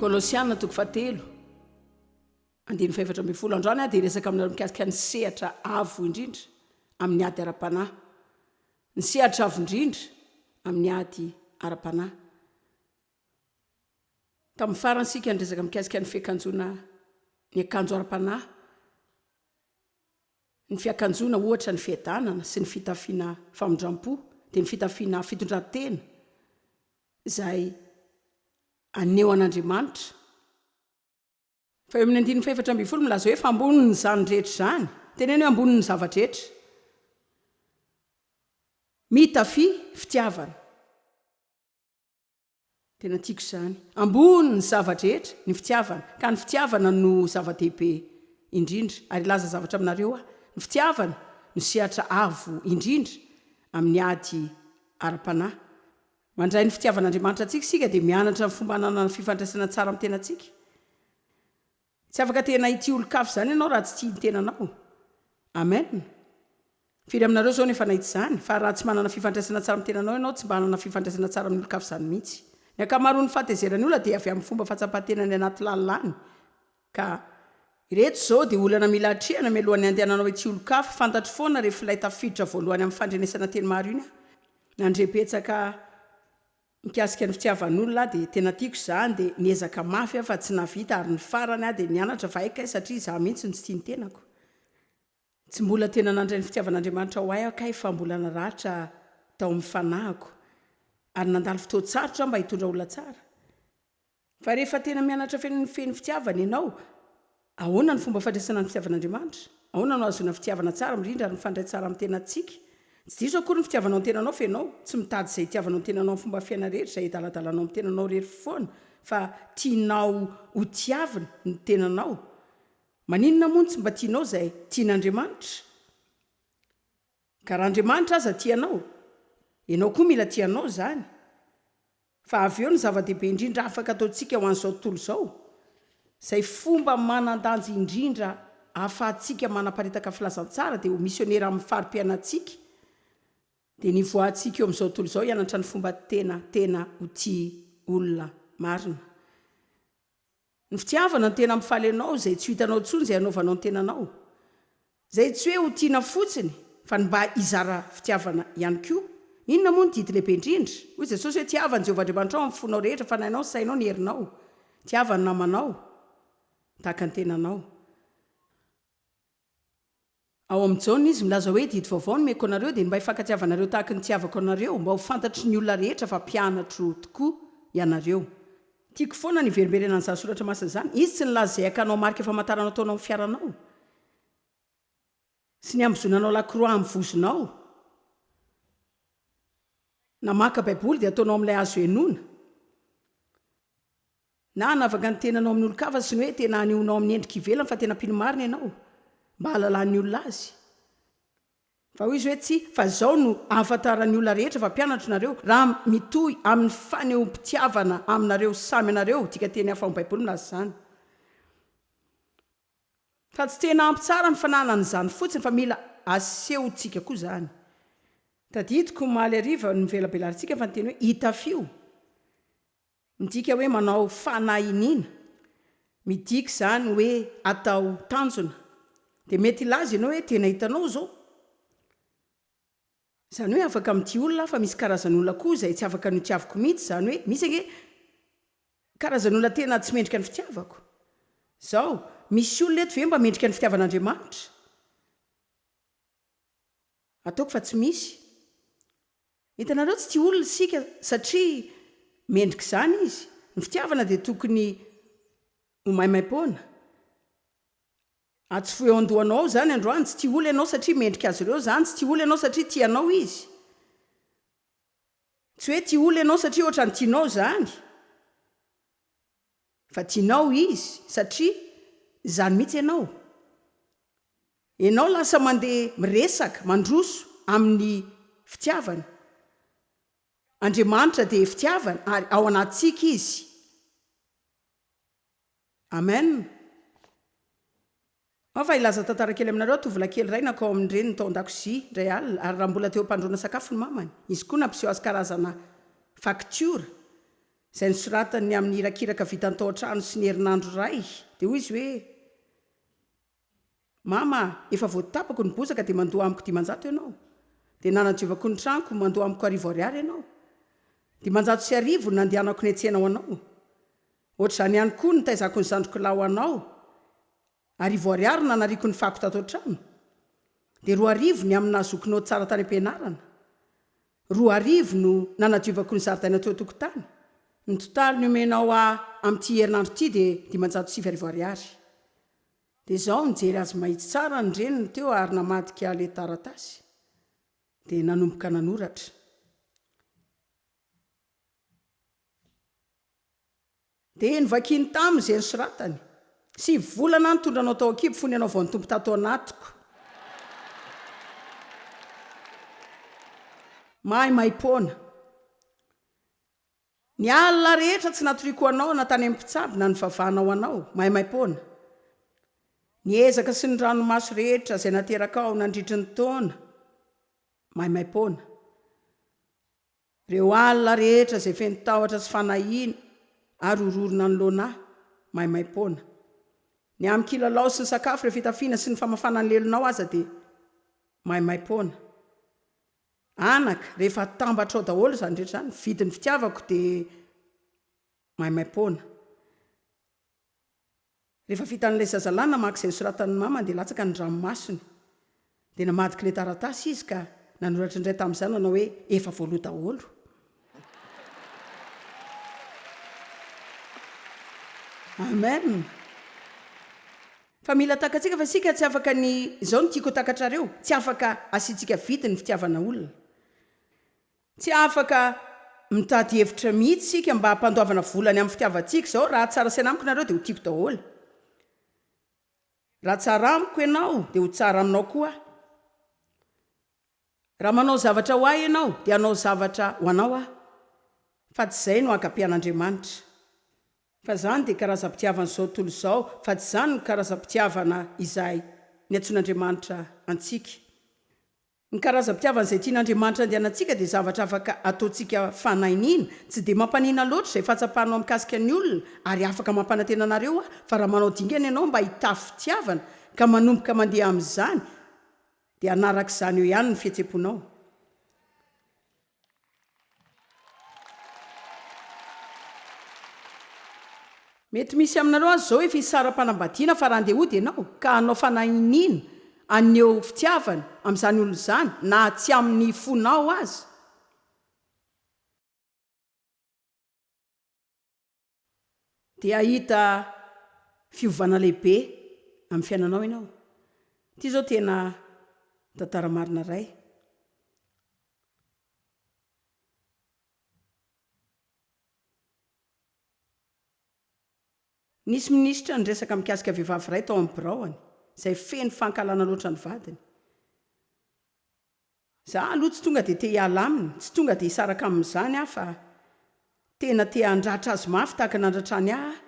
Kolosiana toko fahatelo, andininy fahefatra ambin'ny folo. Androany aho dia hiresaka aminareo mikasika ny sehatra avo indrindra amin'ny ady ara-panahy. Ny sehatra avo indrindra amin'ny ady ara-panahy. Tamin'ny farany isika niresaka mikasika ny fiakanjoana ny akanjo ara-panahy. Ny fiakanjoana ohatra ny fiadanana sy ny fitafiana famindram-po dia ny fitafiana fitondran-tena izay haneho an'Andriamanitra. Fa eo amin'ny andininy fahefatra ambin'ny folo milaza hoe fa ambonin'izany rehetra izany, teneno hoe ambonin'ny zava-drehetra, mitafia fitiavana. Tena tiako izany. Ambonin'ny zava-drehetra ny fitiavana, ka ny fitiavana no zava-dehibe indrindra. Ary hilaza zavatra aminareo aho, ny fitiavana no sehatra avo indrindra amin'ny ady ara-panahy. Mandray ny fitiavan'Andriamanitra antsika isika dia mianatra ny fomba hananana fifandraisana tsara amin'ny tenantsika. Tsy afaka tena hitia olon-kafa izany ianao raha tsy tia ny tenanao. Amen. Firy aminareo izao no efa nahita izany? Fa raha tsy manana fifandraisana tsara amin'ny tenanao ianao, tsy mba hanana fifandraisana tsara amin'ny olon-kafa izany mihitsy. Ny ankamaroan'ny fahatezeran'ny olona dia avy amin'ny fomba fahatsapan-tenany anaty lalina any. Ka. Ireto izao dia olana mila atrehana mialohan'ny handehananao etsy olon-kafa. Fantatro foana rehefa ilay tafiditra voalohany amin'ny fandrenesana teny maro iny aho. Nandre betsaka mikasika ny fitiavan'olona aho dia tena tiako izany dia niezaka mafy aho fa tsy nahavita ary ny farany aho dia nianatra fa hay kay satria izaho mihitsy no tsy tia ny tenako. Tsy mbola tena nandray ny fitiavan'Andriamanitra ho ahy aho kay fa mbola naratra tao amin'ny fanahiko ary nandalo fotoan-tsarotra aho mba hitondra olona tsara. Fa rehefa tena mianatra feno feno fitiavana ianao, ahoana ny fomba fandraisana ny fitiavan'Andriamanitra? Ahoana no ahazoana fitiavana tsara, mirindra ary mifandray tsara amin'ny tenantsika? Tsy diso akory ny fitiavanao ny tenanao fa ianao tsy mitady izay itiavanao ny tenanao amin'ny fomba fiaina rehetra, izay adaladalanao amin'ny tenanao irery foana fa tianao ho tiavina ny tenanao. Maninona moa no tsy mba tianao izay tian'Andriamanitra? Ka raha Andriamanitra aza tia anao, ianao koa mila tia anao izany. Fa avy eo ny zava-dehibe indrindra afaka ataontsika ho an'izao tontolo izao, izay fomba manan-danja indrindra ahafahantsika manaparitaka filazantsara dia ho misionera amin'ny fari-piainantsika, dia ny hivoahantsika eo amin'izao tontolo izao hianatra ny fomba tena tena ho tia olona marina. Ny fitiavana no tena mifaly anao izay tsy ho hitanao intsony izay hanaovanao ny tenanao. Izay tsy hoe ho tiana fotsiny fa ny mba hizara fitiavana ihany koa. Inona moa no didy lehibe indrindra? Hoy Jesosy hoe tiava an'i Jehovah Andriamanitrao amin'ny fonao rehetra, fanahinao, sainao, ny herinao. Tiava ny namanao tahaka ny tenanao. Ao amin'i Jaona izy milaza hoe, Didy vaovao no omeko anareo, dia ny mba hifankatiavanareo tahaka ny nitiavako anareo, mba ho fantatry ny olona rehetra fa mpianatro tokoa ianareo. Tiako foana ny hiverimberenana an'izany soratra masina izany. Izy tsy nilaza izay hakanao marika famantarana ataonao amin'ny fiaranao, sy ny hambozonanao lakroa amin'ny vozonao, na maka Baiboly dia ataonao amin'ilay azo henoina. Na hanavaka ny tenanao amin'ny olon-kafa sy ny hoe tena hanehoanao amin'ny endrika ivelany fa tena mpino marina ianao, mba hahalalan'ny olona azy. Fa hoy izy hoe, Tsia, fa izao no ahafantaran'ny olona rehetra fa mpianatro nareo, raha mitohy amin'ny fanehoam-pitiavana aminareo samy anareo, dikanteny hafa ao amin'ny Baiboly milaza izany. Fa tsy tena ampy tsara ny fananana izany fotsiny fa mila asehontsika koa izany. Tadidiko omaly hariva novelabelarintsika fa niteny hoe, Itafio. Midika hoe manao fanahy iniana. Midika izany hoe atao tanjona. Dia mety hilaza ianao hoe tena hitanao izao. Izany hoe afaka mitia olona aho fa misy karazan'olona koa izay tsy afaka ny hotiaviko mihitsy. Izany hoe misy ange karazan'olona tena tsy mendrika ny fitiavako. Izao, misy olona eto ve mba mendrika ny fitiavan'Andriamanitra? Ataoko fa tsy misy. Hitanareo tsy tia olona isika satria mendrika izany izy. Ny fitiavana dia tokony ho maimaimpoana. Atsofohy eo an-dohanao ao izany androany, tsy tia olona ianao satria mendrika azy ireo izany, tsy tia olona ianao satria tia anao izy. Tsy hoe tia olona ianao satria ohatran'ny tianao izany. Fa tianao izy satria izany mihitsy ianao. Ianao lasa mandeha miresaka, mandroso amin'ny fitiavana. Andriamanitra dia fitiavana ary ao anatintsika Izy. Amen. Ao fa hilaza tantara kely aminareo aho, tovolahy kely iray nankao amin'ny reniny tao an-dakozia indray alina ary raha mbola teo am-pandroana sakafo ny mamany, izy koa nampiseho azy karazana faktiora. Izay nosoratany ny amin'ny irakiraka vitany tao an-trano sy ny herinandro iray. Dia hoy izy hoe, Mama a, efa voatapako ny bozaka dia mandoa amiko 500 ianao. Dia nanadiovako ny tranoko, mandoa amiko arivo ariary ianao. 1500 no nandehanako niantsena ho anao. Ohatr'izany ihany koa ny nitaizako ny zandriko lahy ho anao. Arivo ariary no nanariako ny fako tato an-trano. Dia 2000 ny amin'ny nahazoako naoty tsara tany am-pianarana. 2000 no nanadiovako ny zaridaina teo an-tokotany. Ny totaly nomenao ahy amin'ity herinandro ity dia 1509 ariary. Dia izao nijery azy mahitsy tsara ny reniny teo ary namadika ilay taratasy. Dia nanomboka nanoratra. Dia novakiny taminy izay nosoratany. Sivy volana aho nitondra anao tao an-kibo fony ianao vao nitombo tato anatiko. Maimaimpoana. Ny alina rehetra tsy natoriako ho anao na tany amin'ny mpitsabo na nivavahana ho anao. Maimaimpoana. Ny ezaka sy ny ranomaso rehetra izay naterakao nandritry ny taona. Maimaimpoana. Ireo alina rehetra izay feno tahotra sy fanahiana ary horohoro nanoloana ahy, maimaimpoana. Ny amin'ny kilalao sy ny sakafo, ireo fitafiana sy ny famafana ny lelonao aza dia maimaimpoana. Anaka, rehefa atambatrao daholo izany rehetra izany, ny vidin'ny fitiavako dia maimaimpoana. Rehefa vitan'ilay zazalahy namaky izay nosoratan'ny mamany dia latsaka ny ranomasony. Dia namadika ilay taratasy izy ka nanoratra indray tamin'izany nanao hoe efa voaloa daholo. Amen. Fa mila takatsika fa isika tsy afaka ny, izao no tiako ho takatrareo, tsy afaka asiantsika vidiny ny fitiavana olona. Tsy afaka mitady hevitra mihitsy isika mba hampandoavana vola ny amin'ny fitiavantsika izao, raha tsara saina amiko nareo dia ho tiako daholo. Raha tsara amiko ianao dia ho tsara aminao koa aho. Raha manao zavatra ho ahy ianao dia hanao zavatra ho anao aho. Fa tsy izay no agape an'Andriamanitra. Fa izany dia karazam-pitiavan'izao tontolo izao, fa tsy izany no karazam-pitiavana izay niantsoan'Andriamanitra antsika. Ny karazam-pitiavana izay tian'Andriamanitra andehanantsika dia zavatra afaka ataontsika fanainiana. Tsy dia mampanina loatra izay fahatsapanao mikasika ny olona, ary afaka mampanantena anareo aho fa raha manao dingana ianao mba hitafy fitiavana, ka manomboka mandeha amin'izany, dia hanaraka izany eo ihany ny fihetseham-ponao. Mety misy aminareo aza izao efa hisara-panambadiana fa raha andeha hody ianao ka hanao fanahiniana haneho fitiavana amin'izany olona izany na tsy amin'ny fonao aza dia hahita fiovana lehibe amin'ny fiainanao ianao. Ity izao tena tantara marina iray. Nisy minisitra niresaka mikasika vehivavy iray tao amin'ny biraoany, izay feno fankahalana loatra ny vadiny. Za aloha tsy tonga dia te hiala aminy, tsy tonga dia hisaraka aminy izany aho fa tena te handratra azy mafy tahaka ny nandratrany ahy aho.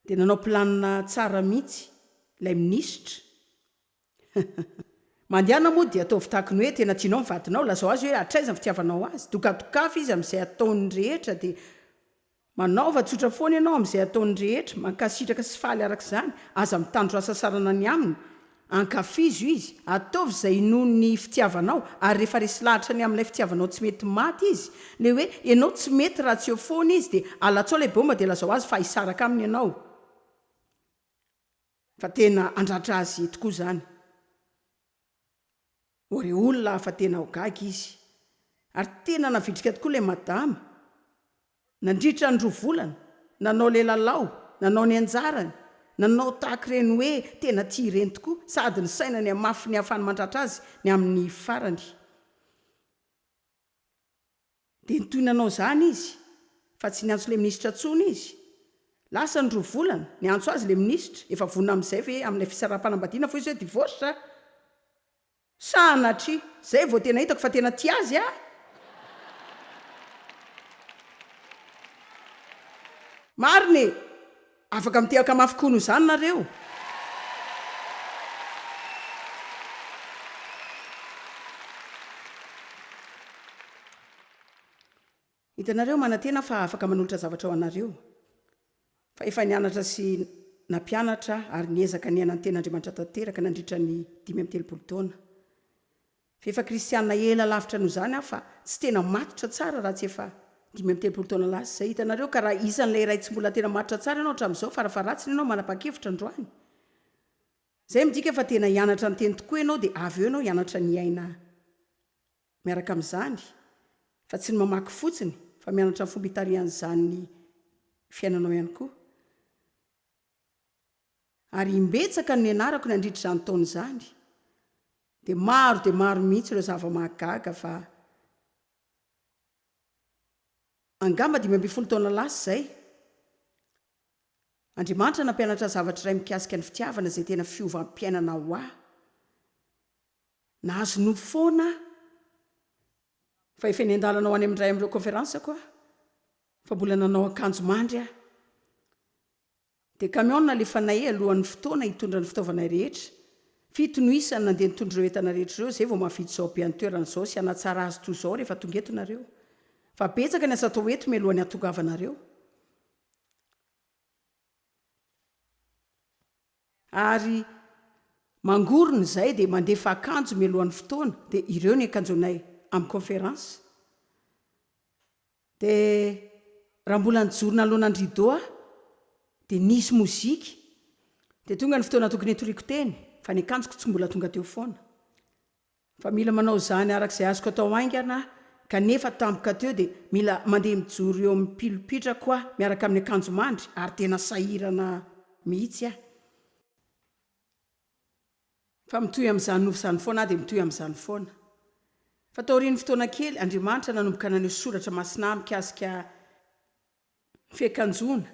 Dia nanao planina tsara mihitsy ilay minisitra. Mandehana moa dia ataovy tahaky ny hoe tena tianao ny vadinao, lazao azy hoe hatraiza ny fitiavanao azy, dokadokafy izy amin'izay ataony rehetra dia manaova tsotra foana ianao amin'izay ataony rehetra, mankasitraka sy faly araka izany, aza mitandro hasasarana ny aminy, Ankafizo izy, ataovy izay inoany ny fitiavanao, ary rehefa resy lahatra ny amin'ilay fitiavanao tsy mety maty izy, ilay hoe ianao tsy mety raha tsy eo foana izy dia alatsao ilay bomba dia lazao azy fa hisaraka aminy ianao. Fa tena handratra azy tokoa izany. Ho re olona fa tena ho gaga izy. Ary tena navitrika tokoa ilay madama. Nandritra ny roa volana, nanao ilay lalao, nanao ny anjarany, nanao tahaka ireny hoe tena tia ireny tokoa, sady nisaina ny hamafy ny hahafahany mandratra azy ny amin'ny farany. Dia nitohy nanao izany izy, fa tsy niantso ilay minisitra intsony izy. Lasa ny roa volana, niantso azy ilay minisitra, efa vonona amin'izay ve amin'ilay fisaraham-panambadiana fo izy hoe divorce? Sanatria! Zay vao tena hitako fa tena tia azy ah! Marina e! Afaka mitehaka mafy koa noho izany nareo. Hitanareo, manantena aho fa afaka manolotra zavatra ho anareo. Fa efa nianatra sy nampianatra ary niezaka niaina ny Tenin'Andriamanitra tanteraka nandritra ny 35 taona. Fa efa kristiana ela lavitra noho izany aho fa tsy tena matotra tsara raha tsy efa 35 taona lasa izay. Hitanareo, ka raha isan'ilay iray tsy mbola tena matotra tsara ianao hatramin'izao, farafaharatsiny ianao manapa-kevitra androany. Izay midika fa tena hianatra ny Teny tokoa ianao dia avy eo ianao hianatra ny hiaina miaraka amin'izany fa tsy ny mamaky fotsiny fa mianatra ny fomba hitarihan'izany ny fiainanao ihany koa. Ary imbetsaka no nianarako nandritra izany taona izany dia maro dia maro mihitsy ireo zava-mahagaga fa angamba 15 taona lasa izay Andriamanitra nampianatra zavatra iray mikasika ny fitiavana izay tena fiovam-piainana ho ahy. Nahazo nofy foana aho fa efa eny an-dalana ho any amin'ny iray amin'ireo kaonferansako aho, fa mbola nanao akanjo mandry aho. Dia camion nalefanay alohan'ny fotoana hitondra ny fitaovanay rehetra. Fito no isany nandeha nitondra ireo entana rehetra ireo, izay vao mahavita izao be an-toerana izao sy hanatsara azy toy izao rehefa tonga eto nareo. Fa betsaka ny asa atao eto mialohan'ny hahatongavanareo. Ary mangorona izay dia mandefa akanjo mialohan'ny fotoana dia ireo ny akanjonay amin'ny conférence. Dia raha mbola nijoro nanoloana ny rideau aho dia nisy mozika dia tonga ny fotoana tokony hitoriako teny fa ny akanjoko tsy mbola tonga teo foana. Fa mila manao izany araka izay azoko atao haingana aho, kanefa tampoka teo dia mila mandeha mijoro eo amin'ny pilopitrako aho miaraka amin'ny akanjo mandry ary tena sahirana mihitsy aho. Fa mitohy amin'izany nofy izany foana aho dia mitohy amin'izany foana. Fa taorian'ny fotoana kely, Andriamanitra nanomboka naneho soratra masina ahy mikasika Ny fiakanjoana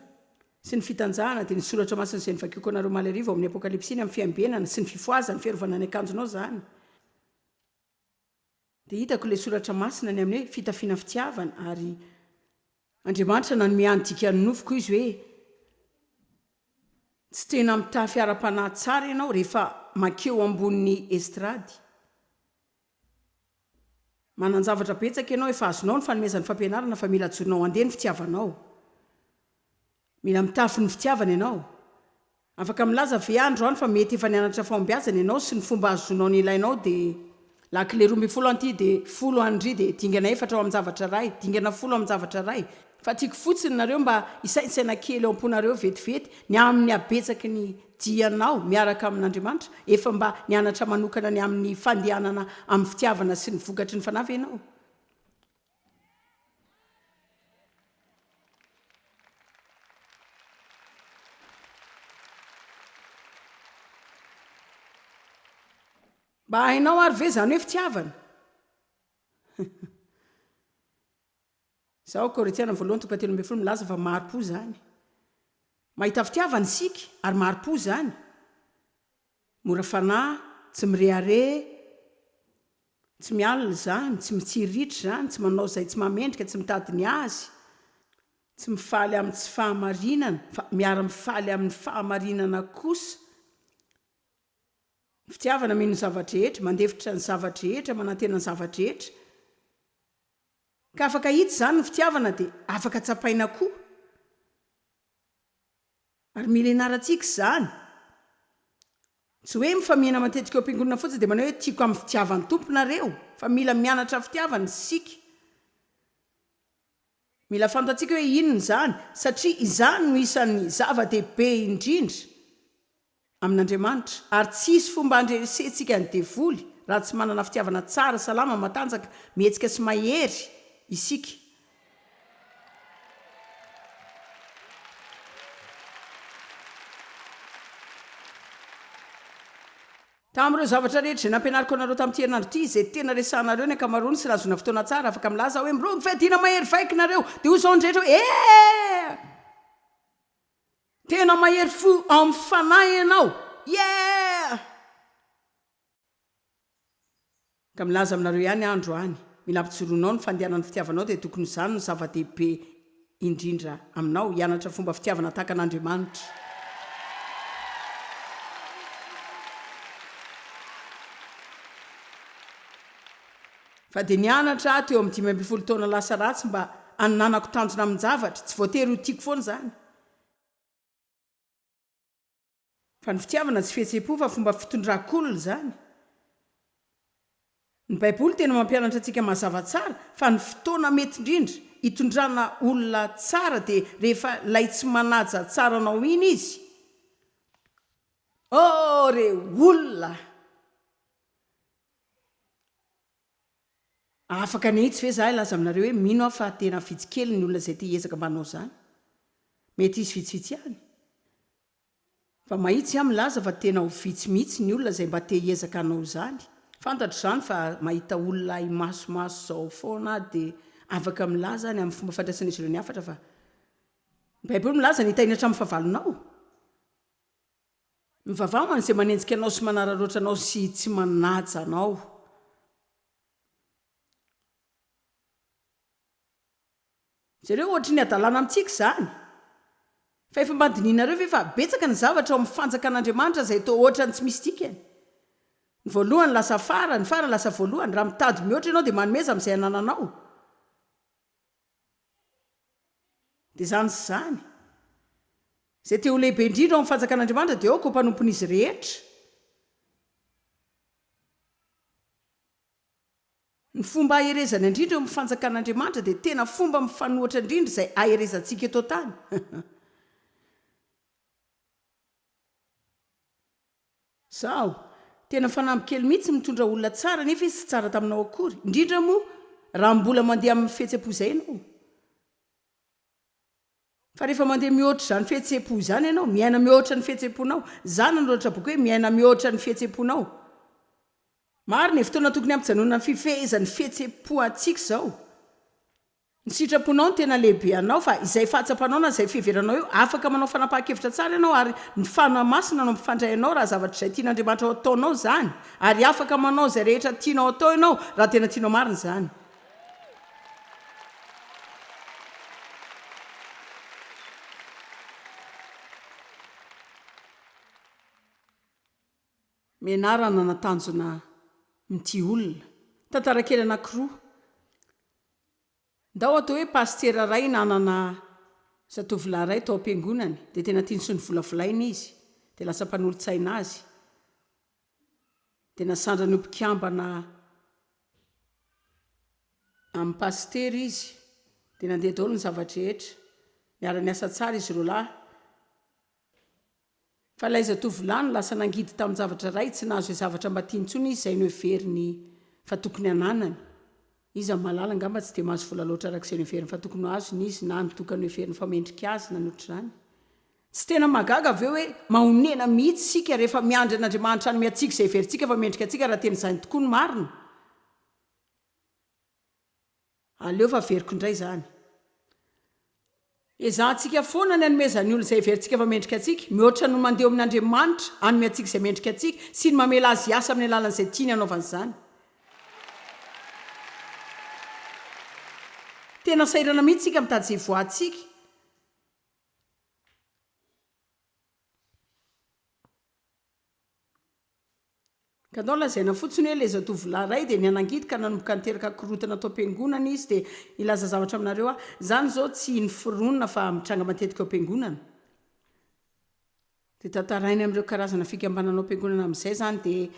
sy ny fitanjahana dia ny soratra masina izay novakiako anareo omaly hariva ao amin'ny Apokalypsy ny amin'ny fiambenana sy ny fifohazana, fiarovana ny akanjonao izany. Dia hitako ilay soratra masina ny amin'ny hoe fitafiana fitiavana ary Andriamanitra nanome ahy ny dikan'ny nofiko izy hoe tsy tena mitafy ara-panahy tsara ianao rehefa mankeo ambonin'ny estrady. Manan-javatra betsaka ianao, efa azonao ny fanomezan'ny fampianarana fa mila ajoronao handeha ny fitiavanao. Mila mitafy ny fitiavana ianao. Afaka milaza ve aho androany fa mety efa nianatra fahombiazana ianao sy ny fomba ahazoanao ny ilainao dia lakile 12 an'ity dia folo an'dry dia dingana efatra ao amin-javatra iray, dingana folo amin-javatra iray. Fa tiako fotsiny nareo mba hisaintsaina kely ao am-ponareo vetivety ny amin'ny habetsaky ny dianao miaraka amin'Andriamanitra. Efa mba nianatra manokana ny amin'ny fandehanana amin'ny fitiavana sy ny vokatry ny Fanahy ve ianao? Mba hainao ary ve izany hoe fitiavana? Izao, Korintiana voalohany toko fahatelo ambin'ny folo milaza fa mari-po izany. Mahita fitiavana isika ary mari-po izany. Mora fanahy, tsy mirehareha, tsy mialona izany, tsy mitsiriritra izany, tsy manao izay tsy mahamendrika, tsy mitady ny azy, tsy mifaly amin'ny tsy fahamarinana fa miara-mifaly amin'ny fahamarinana kosa. Ny fitiavana mino ny zava-drehetra, mandefitra ny zava-drehetra, manantena ny zava-drehetra. Ka afaka hita izany ny fitiavana dia afaka tsapaina koa. Ary mila ianarantsika izany. Tsy hoe mifamihina matetika eo am-piangonana fotsiny dia manao hoe tiako amin'ny fitiavan'ny Tompo nareo, fa mila mianatra fitiavana isika. Mila fantatsika hoe inona izany, satria izany no isan'ny zava-dehibe indrindra amin'Andriamanitra, ary tsy hisy fomba handresentsika ny devoly raha tsy manana fitiavana tsara, salama, matanjaka, mihetsika sy mahery isika. Tamin'ireo zavatra rehetra izay nampianariko anareo tamin'ity herinandro ity, izay tena resahanareo ny ankamaroany sy nahazoana fotoana tsara, afaka milaza aho hoe mirongo fiadiana mahery vaika nareo, dia hoy izao ny rehetra hoe, Eh! Tena mahery fo ao amin'ny fanahy ianao! Yeah! Ka milaza aminareo ihany aho androany, mila ampijoroanao ny fandehanan'ny fitiavanao dia tokony izany no zava-dehibe indrindra aminao, hianatra fomba fitiavana tahaka an'Andriamanitra. Fa dia nianatra aho teo amin'ny 15 taona lasa ratsy mba. Ananako tanjona amin-javatra. Tsy voatery ho tiako foana izany. Fa ny fitiavana tsy fihetseham-po fa fomba fitondran-kolona izany. Ny Baiboly tena mampianatra antsika mazava tsara fa ny fotoana mety indrindra hitondrana olona tsara dia rehefa ilay tsy manaja tsara anao iny izy. Oh re olona! Afaka ny hahitsy ve za hilaza aminareo hoe mino aho fa tena vitsy kely ny olona izay te hiezaka mba hanao izany? Mety hisy vitsivitsy ihany. Fa mahitsy aho milaza fa tena ho vitsy mihitsy ny olona izay mba te hiezaka hanao izany. Fantatro izany fa mahita olona imasomaso izao foana aho dia afaka milaza ny amin'ny fomba fandraisan'izy ireo ny hafatra fa ny Baiboly milaza ny hitahiana hatramin'ny fahavalonao. Mivavaha ho an'izay manenjika anao sy manararaotra anao sy tsy manaja anao. Jereo ohatry ny hadalana amintsika izany. Fa efa mba dinihinareo ve fa betsaka ny zavatra ao amin'ny fanjakan'Andriamanitra izay toa ohatran'ny tsy misy dikany. Ny voalohany lasa farany, ny farany lasa voalohany. Raha mitady mihoatra ianao dia manomeza amin'izay anananao. Dia izany sy izany. Izay te ho lehibe indrindra ao amin'ny fanjakan'Andriamanitra dia aoka ho mpanompon'izy rehetra. Ny fomba aherezana indrindra eo amin'ny fanjakan'Andriamanitra dia tena fomba mifanohitra indrindra izay aherezantsika eto an-tany. Izaho, tena fanamby kely mihitsy mitondra olona tsara nefa izy tsy tsara taminao akory, indrindra moa raha mbola mandeha amin'ny fihetsem-po izay ianao. Fa rehefa mandeha mihoatra izany fihetsem-po izany ianao, miaina mihoatra ny fihetsem-ponao. Izaho nanoratra boky hoe Miaina mihoatra ny fihetsem-ponao. Marina e, fotoana tokony hampijanonana ny fifehezan'ny fihetsem-po antsika izao. Ny sitraponao no tena lehibe anao fa izay fahatsapanao na izay fiheveranao eo, afaka manao fanapahan-kevitra tsara ianao ary ny Fanahy Masina no mampifandray anao raha zavatra izay tian'Andriamanitra ho ataonao izany ary afaka manao izay rehetra tianao atao ianao raha tena tianao marina izany. Mianara hanana tanjona mitia olona. Tantara kely anankiroa. Ndao atao hoe pasitera iray nanana zatovolahy iray tao am-piangonany, dia tena tiany sy novolavolainy izy, dia lasa mpanolotsaina azy. Dia nasandrany ho mpikambana amin'ny pasitera izy, dia nandeha daholo ny zava-drehetra. Niara-niasa tsara izy roalahy. Fa ilay zatovolahy no lasa nangidy tamin-javatra iray, tsy nahazo izay zavatra mba tiany intsony izy, izay noheveriny fa tokony hananany. Iza no mahalala, angamba tsy dia mahazo vola loatra araka izay noheveriny fa tokony ho azony izy, na ny doka noheveriny fa mendrika azy, na ny ohatr'izany. Tsy tena mahagaga ve hoe mahonena mihitsy isika rehefa miandry an'Andriamanitra hanome antsika izay heverintsika fa mendrika antsika raha tena izany tokoa no marina? Aleo fa averiko indray izany. Ezahantsika foana ny hanomezan'ny olona izay heverintsika fa mendrika antsika, mihoatra noho ny mandeha eo amin'Andriamanitra hanome antsika izay mendrika antsika sy ny mamela Azy hiasa amin'ny alalan'izay tiany hanaovana izany. Tena sahirana mihitsy isika mitady izay voantsika. Ka ndao lazaina fotsiny hoe ilay zatovolahy iray dia nihanangidy ka nanomboka niteraka korontana tao am-piangonana izy dia hilaza zavatra aminareo aho, izany izao tsy noforonina fa mitranga matetika ao am-piangonana. Dia tantarainy amin'ireo karazana fikambanana ao am-piangonana amin'izay izany dia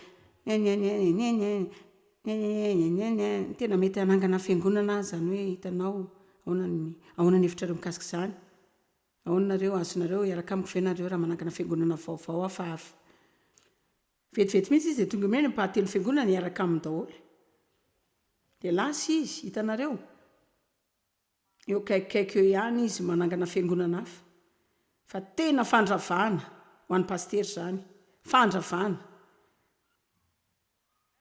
Ny tena mety hanangana fiangonana aho izany hoe hitanao ahoana ny ahoana ny hevitrareo mikasika izany? Ahoana nareo? Azonareo hiaraka amiko ve nareo raha manangana fiangonana vaovao aho fa vetivety mihitsy izy dia tonga eo amin'ny ampahatelo fiangonana hiaraka aminy daholo. Dia lasa izy, hitanareo? Eo akaikikaiky eo ihany izy manangana fiangonana hafa. Fa tena fandravana ho an'ny pasitera izany. Fandravana.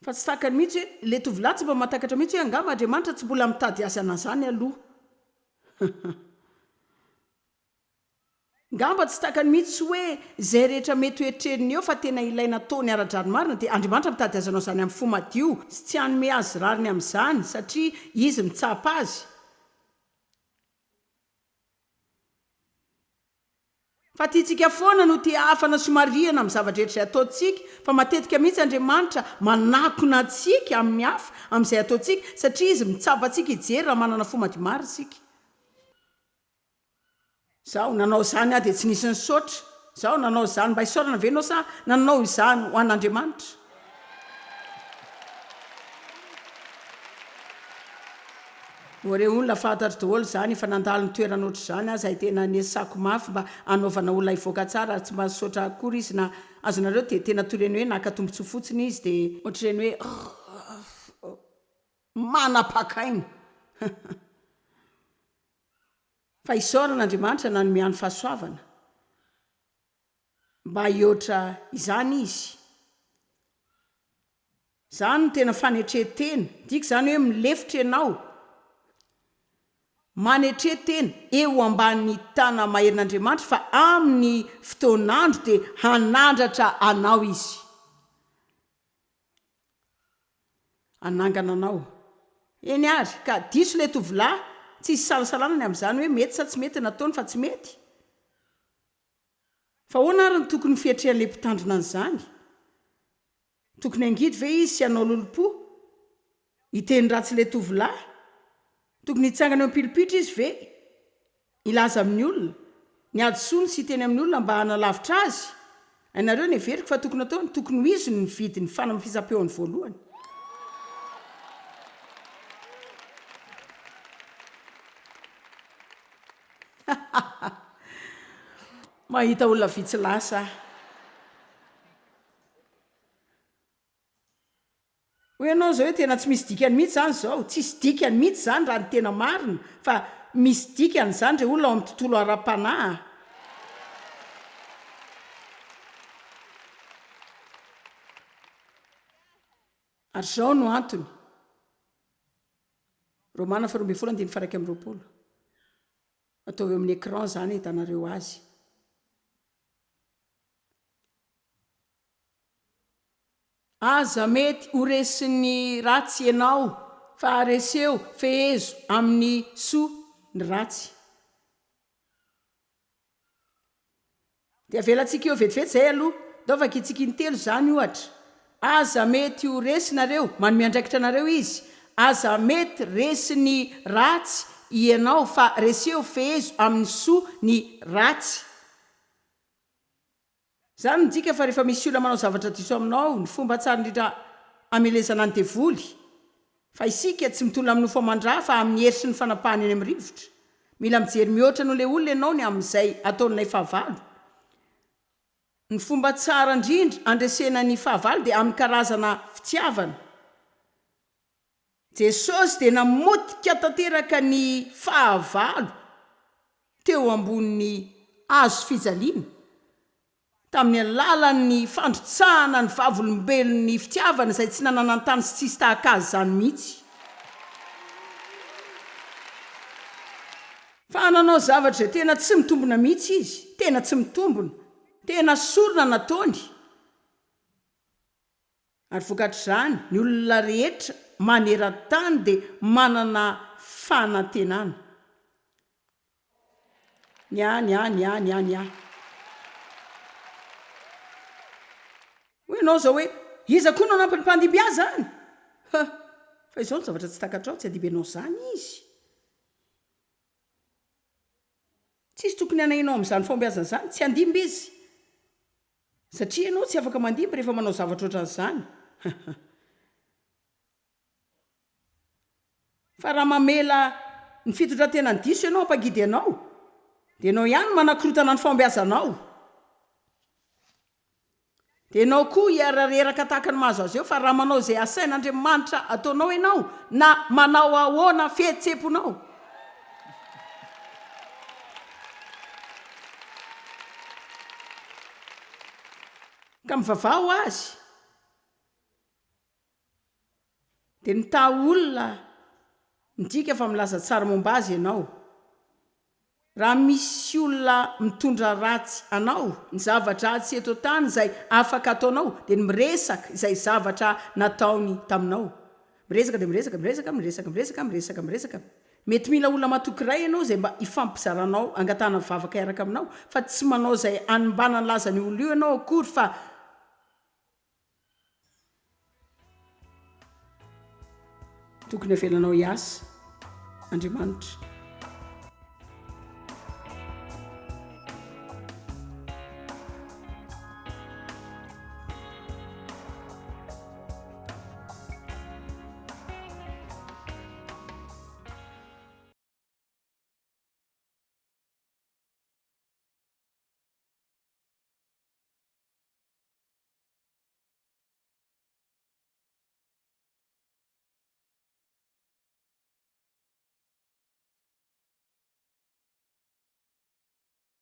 Fa tsy takany mihitsy hoe, ilay tovolahy tsy mba mahatakatra mihitsy hoe angamba Andriamanitra tsy mbola mitady azy an'izany aloha. Ngamba tsy takany mihitsy hoe izay rehetra mety ho eritreriny eo fa tena ilaina ataony ara-drariny marina dia Andriamanitra mitady azy hanao izany amin'ny fo madio sy tsy hanome azy rariny amin'izany satria Izy mitsapa azy. Fa tiantsika foana no te hahafana sy marihana amin'ny zava-drehetra izay ataontsika fa matetika mihitsy Andriamanitra manakona antsika amin'ny hafa amin'izay ataontsika satria Izy mitsapa antsika hijery raha manana fo madio marina isika. Izaho nanao izany aho dia tsy nisy nisaotra. Izaho nanao izany mba hisaorana ve ianao sa nanao izany ho an'Andriamanitra? O re olona fantatro daholo izany, efa nandalo ny toerana ohatr'izany aho izay tena niasako mafy mba hanaovana olona hivoaka tsara ary tsy mba nisaotra akory izy na azonareo dia tena toy ireny hoe naka tombotsoa fotsiny izy dia ohatr'ireny hoe manapakaina fa isaorana Andriamanitra nanome ahy ny fahasoavana mba hihoatra izany izy. Izany no tena fanetren-tena. Midika izany hoe milefitra ianao. Manetre tena eo ambany tana-maherin'Andriamanitra fa amin'ny fotoan'andro dia hanandratra anao Izy. Hanangana anao. Eny ary, ka diso ilay tovolahy, tsy hisy isalasalana ny amin'izany hoe mety sa tsy mety ny nataony fa tsy mety. Fa ahoana ary no tokony ho fiatrehan'ilay mpitandrina an'izany? Tokony hangidy ve izy sy hanao lolompo? Hiteny ratsy ilay tovolahy? Tokony hitsangana eo am-pilipitra izy ve hilaza amin'ny olona ny hadisoany sy hiteny amin'ny olona mba hanalavitra azy? Hainareo ny heveriko fa tokony hataony? Tokony ho izy no nividy ny fanamafisam-peony voalohany. Mahita olona vitsy lasa aho. Hoy ianao izao hoe tena tsy misy dikany mihitsy izany izao. Tsisy dikany mihitsy izany raha ny tena marina, fa misy dikany izany re olona ao amin'ny tontolo ara-panahy a! Ary izao no antony. Romana faharoa ambin'ny folo andininy faha-21. Ataovy eo amin'ny écran izany ahitanareo azy. Aza mety ho resin'ny ratsy ianao fa reseo, fehezo amin'ny soa ny ratsy. Dia avelantsika eo vetivety izay aloha. Ndao vakintsika intelo izany ohatra. Aza mety ho resy nareo, manome andraikitra anareo izy. Aza mety resin'ny ratsy ianao fa reseo, fehezo amin'ny soa ny ratsy. Izany midika fa rehefa misy olona manao zavatra diso aminao, ny fomba tsara indrindra hamelezana ny devoly, fa isika tsy mitolona amin'ny nofo aman-dra fa amin'ny hery sy ny fanapahana eny amin'ny rivotra. Mila mijery mihoatra noho ilay olona ianao ny amin'izay ataon'ilay fahavalo. Ny fomba tsara indrindra handresena ny fahavalo dia amin'ny karazana fitiavana. Jesosy dia namotika tanteraka ny fahavalo teo ambonin'ny hazo fijaliana, tamin'ny alalan'ny fandrotsahana ny vavolombelon'ny fitiavana izay tsy nananan-tany sy tsisy tahaka azy izany mihitsy. Fa nanao zavatra izay tena tsy mitombina mihitsy izy, tena tsy mitombina, tena sorona nataony. Ary vokatr'izany, ny olona rehetra maneran-tany dia manana fanantenana. Ny ahy, ny ahy, ny ahy, ny ahy, ny ahy. Hoy ianao izao hoe, Iza koa no hanampy ny mpandimby ahy izany? Huh! Fa izao no zavatra tsy takatrao, tsy handimby anao izany izy. Tsisy tokony hanahinao amin'izany fahombiazana izany, tsy handimby izy. Satria ianao tsy afaka mandimby rehefa manao zavatra ohatran'izany. Fa raha mamela ny fitondran-tenany diso ianao hampangidy anao, dia ianao ihany no manakorotana ny fahombiazanao. Dia ianao koa hiara-reraka tahaka ny mahazo azy eo, fa raha manao izay asain'Andriamanitra ataonao ianao, na manao ahoana fihetseham-ponao. Ka mivavaha ho azy. Dia mitaha olona midika fa milaza tsara momba azy ianao. Raha misy olona mitondra ratsy anao, ny zavatra tsy eto an-tany izay afaka ataonao dia ny miresaka izay zavatra nataony taminao. Miresaka dia miresaka, miresaka, miresaka, miresaka, miresaka, miresaka. Mety mila olona matoky iray ianao izay mba hifampizaranao hangatahana vavaka hiaraka aminao fa tsy manao izay hanimbana ny lazan'io olona io ianao akory fa tokony avelanao hiasa Andriamanitra.